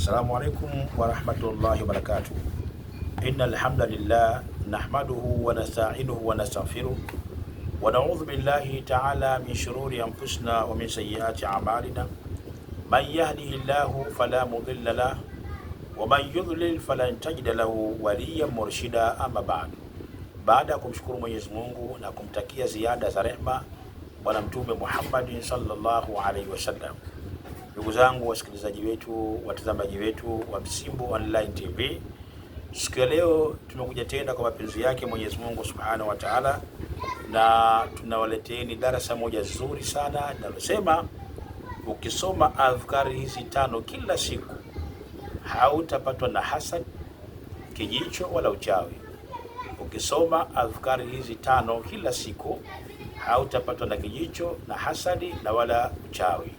Assalamu alaikum warahmatullahi wabarakatuh. Innal hamdalillah nahmaduhu wa nasta'inuhu wa nastaghfiruh wa na'udhu billahi ta'ala min shururi anfusina wa min sayyiati a'malina. Man yahdihillahu fala mudilla lahu wa man yudlil falan tajida lahu waliyan murshida. Amma ba'du. Baada ya kumshukuru Mwenyezi Mungu na kumtakia ziada za rehma Bwana Mtume Muhammadin sallallahu alaihi wasallam. Ndugu zangu wasikilizaji wetu, watazamaji wetu wa Msimbo Online TV, siku ya leo tumekuja tena kwa mapenzi yake Mwenyezi Mungu Subhanahu wa Ta'ala, na tunawaleteeni darasa moja zuri sana linalosema ukisoma adhkari hizi tano kila siku hautapatwa na hasad, kijicho wala uchawi. Ukisoma adhkari hizi tano kila siku hautapatwa na kijicho na hasadi na wala uchawi.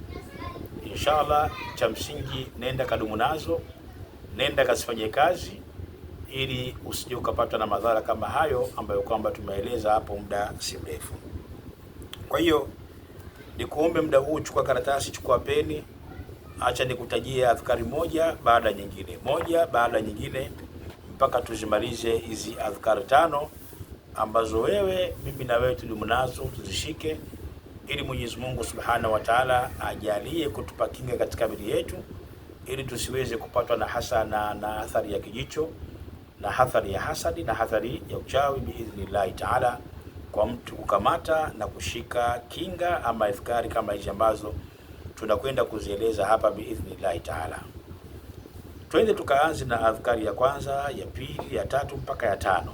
Inshallah, cha msingi nenda kadumu nazo, nenda kasifanyie kazi, ili usije ukapatwa na madhara kama hayo ambayo kwamba tumeeleza hapo muda si mrefu. Kwa hiyo nikuombe muda huu, chukua karatasi, chukua peni, acha nikutajie adhkari moja baada nyingine, moja baada nyingine, mpaka tuzimalize hizi adhkari tano ambazo wewe, mimi na wewe tudumu nazo, tuzishike ili Mwenyezi Mungu Subhanahu wa Ta'ala ajalie kutupa kinga katika mili yetu ili tusiweze kupatwa na hasana na athari ya kijicho na athari ya hasadi na athari ya uchawi biidhnillahi Ta'ala, kwa mtu kukamata na kushika kinga ama ifkari kama hizi ambazo tunakwenda kuzieleza hapa biidhnillahi Ta'ala. Twende tukaanze na adhkari ya kwanza, ya pili, ya tatu mpaka ya tano,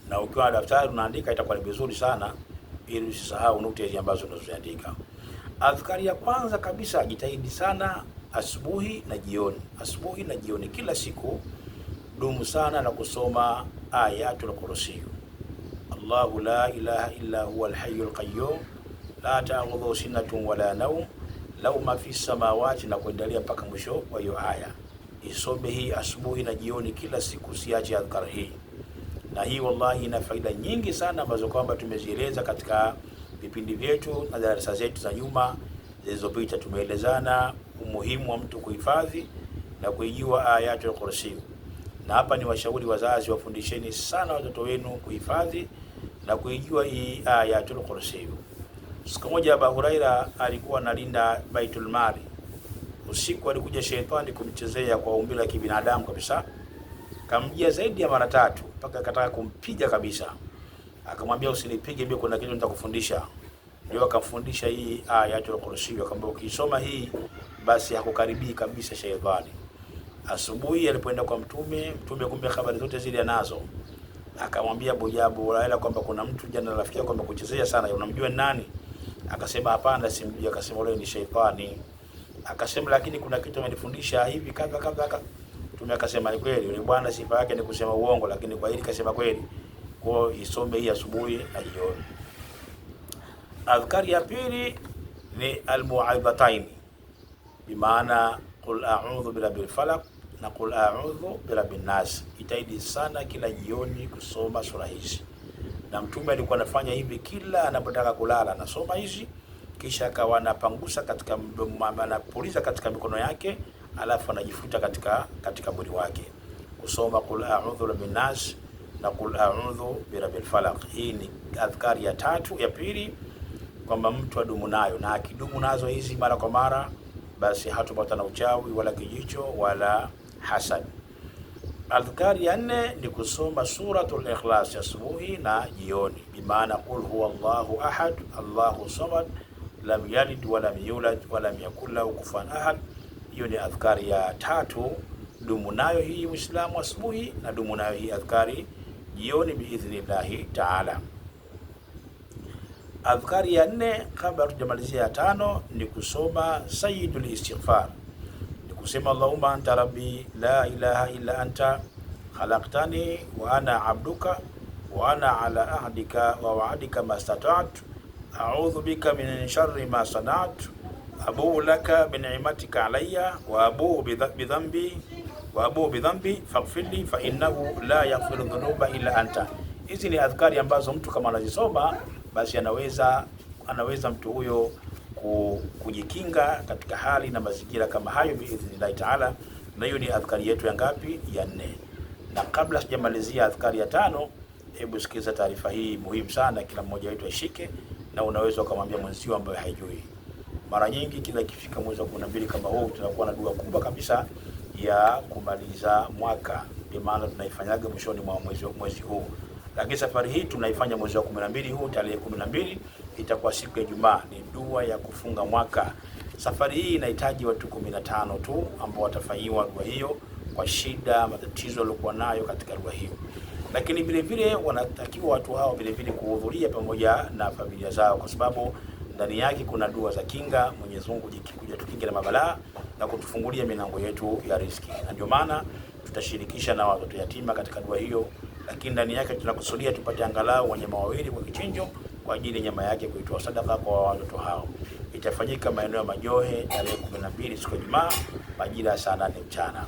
na ukiwa na daftari unaandika itakuwa ni vizuri sana ili usisahau nukta hizi ambazo unazoziandika. Adhkari ya kwanza kabisa, jitahidi sana asubuhi na jioni, asubuhi na jioni, kila siku dumu sana na kusoma Ayatul Kursi. Allahu la ilaha illa huwa alhayyul qayyum la ta'khudhuhu sinatun wala nawm lahu ma fi samawati, na kuendelea mpaka mwisho wa hiyo aya. Isome hii asubuhi na jioni kila siku, usiache adhkari hii na hii wallahi ina faida nyingi sana ambazo kwamba tumezieleza katika vipindi vyetu na darasa zetu za nyuma zilizopita. Tumeelezana umuhimu wa mtu kuhifadhi na kuijua Ayatul Kursi, na hapa ni washauri wazazi, wafundisheni sana watoto wenu kuhifadhi na kuijua hii Ayatul Kursi. Siku moja Abu Huraira alikuwa analinda Baitul Mali. Usiku alikuja shetani kumchezea kwa umbile la kibinadamu kabisa, kamjia zaidi ya mara tatu mpaka akataka kumpiga kabisa. Akamwambia, usinipige mimi, kuna kitu nitakufundisha. Ndio akamfundisha hii Ayatul Kursi, akamwambia ukisoma hii basi hakukaribii kabisa shetani. Asubuhi alipoenda kwa Mtume, Mtume kumbe habari zote zile anazo. Akamwambia Abu Huraira kwamba kuna mtu jana rafiki yako amekuchezea sana, unamjua nani? Akasema hapana, simjui. Akasema yule ni shetani. Akasema lakini kuna kitu amenifundisha hivi kadha kadha. Mtume akasema ni kweli, yule bwana sifa yake ni kusema uongo, lakini kwa hili kasema kweli. Kwa hiyo isome hii asubuhi na jioni. Adhkari ya pili ni almu'aidhataini, bimaana qul a'udhu birabbil falaq na qul a'udhu birabbin nas. Itaidi sana kila jioni kusoma sura hizi, na Mtume alikuwa anafanya hivi kila anapotaka kulala, anasoma hizi kisha akawa anapangusa katika mdomo, anapuliza katika mikono yake, alafu anajifuta katika mwili wake, kusoma qul a'udhu birabbin nas na qul a'udhu birabbil falaq. Hii ni adhkari ya tatu, ya pili, kwamba mtu adumu nayo, na akidumu nazo hizi mara kwa mara, basi hatupata na uchawi wala kijicho wala hasad. Adhkari ya nne ni kusoma Suratul Ikhlas asubuhi na jioni, bimaana qul huwa Allahu ahad Allahu samad lam yalid walam yulad walam yakul lahu kufuwan ahad. Hiyo ni adhkari ya tatu. Dumu nayo hii Muislamu asubuhi na dumu nayo hii adhkari jioni biidhnillahi taala. Adhkari ya nne kabla tujamalizia ya tano ni kusoma sayyidul istighfar, ni kusema Allahumma anta rabbi la ilaha illa anta khalaqtani wa ana abduka wa ana ala ahdika wa wa'dika mastata'tu a'udhu bika min sharri ma sana'tu abuu laka bini'matika alayya wa abuu bidhanbi wa abuu bidhanbi faghfirli fa innahu la yaghfiru dhunuba illa anta. Hizi ni adhkari ambazo mtu kama anazisoma basi anaweza mtu huyo kujikinga katika hali na mazingira kama hayo biidhnillahi taala. Na hiyo ni adhkari yetu ya ngapi? Ya nne. Na kabla sijamalizia adhkari ya tano, hebu sikiliza taarifa hii muhimu sana, kila mmoja wetu aishike, na unaweza ukamwambia mwenzio ambaye haijui. Mara nyingi kila ikifika mwezi wa 12 kama huu, tunakuwa na dua kubwa kabisa ya kumaliza mwaka, ndio maana tunaifanyaga mwishoni mwa mwezi huu, lakini safari hii tunaifanya mwezi wa 12 huu, tarehe 12 itakuwa siku ya Ijumaa. Ni dua ya kufunga mwaka. Safari hii inahitaji watu 15 tu ambao watafanyiwa dua hiyo kwa shida, matatizo waliokuwa nayo katika dua hiyo, lakini vile vile wanatakiwa watu hao vile vile kuhudhuria pamoja na familia zao, kwa sababu ndani yake kuna dua za kinga. Mwenyezi Mungu kuja tukinge na mabalaa na kutufungulia milango yetu ya riziki, na ndio maana tutashirikisha na watoto yatima katika dua hiyo, lakini ndani yake tunakusudia tupate angalau wanyama wawili kwa kichinjo kwa ajili ya nyama yake kuitoa sadaka kwa watoto hao. Itafanyika maeneo ya Majohe tarehe 12 siku ya Ijumaa majira ya saa 8 mchana.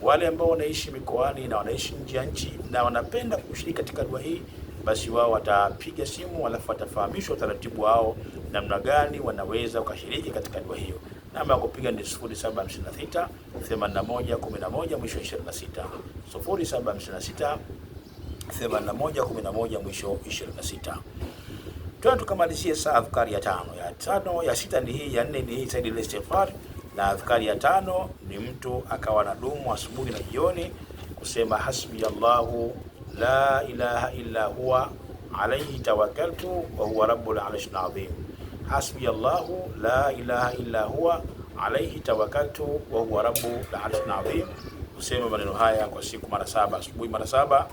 Wale ambao wanaishi mikoani na wanaishi nje ya nchi na wanapenda kushiriki katika dua hii, basi wao watapiga simu, alafu watafahamishwa utaratibu wao namna gani wanaweza wakashiriki katika dua hiyo. Namba ya kupiga ni 0756 81 11 mwisho 26, 0756 81 11 mwisho 26. Tuende tukamalizie saa adhkari ya tano. Ya tano, ya sita ni hii, ya nne ni hii sayyidul istighfar, na adhkari ya tano ni mtu akawa na dumu asubuhi na jioni kusema hasbi Allahu la ilaha illa huwa alayhi tawakkaltu wa huwa rabbul arshil azim. Hasbi Allahu la ilaha illa huwa alayhi tawakkaltu wa huwa rabbul arshil azim. Useme maneno haya kwa siku mara saba, asubuhi mara saba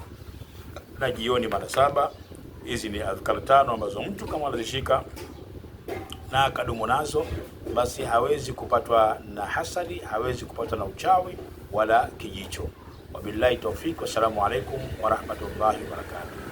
na jioni mara saba. Hizi ni adhkari tano ambazo mtu kama anazishika na akadumu nazo, basi hawezi kupatwa na hasadi, hawezi kupatwa na uchawi wala kijicho. Wabillahi taufiki, wassalamu alaikum warahmatullahi wabarakatuh.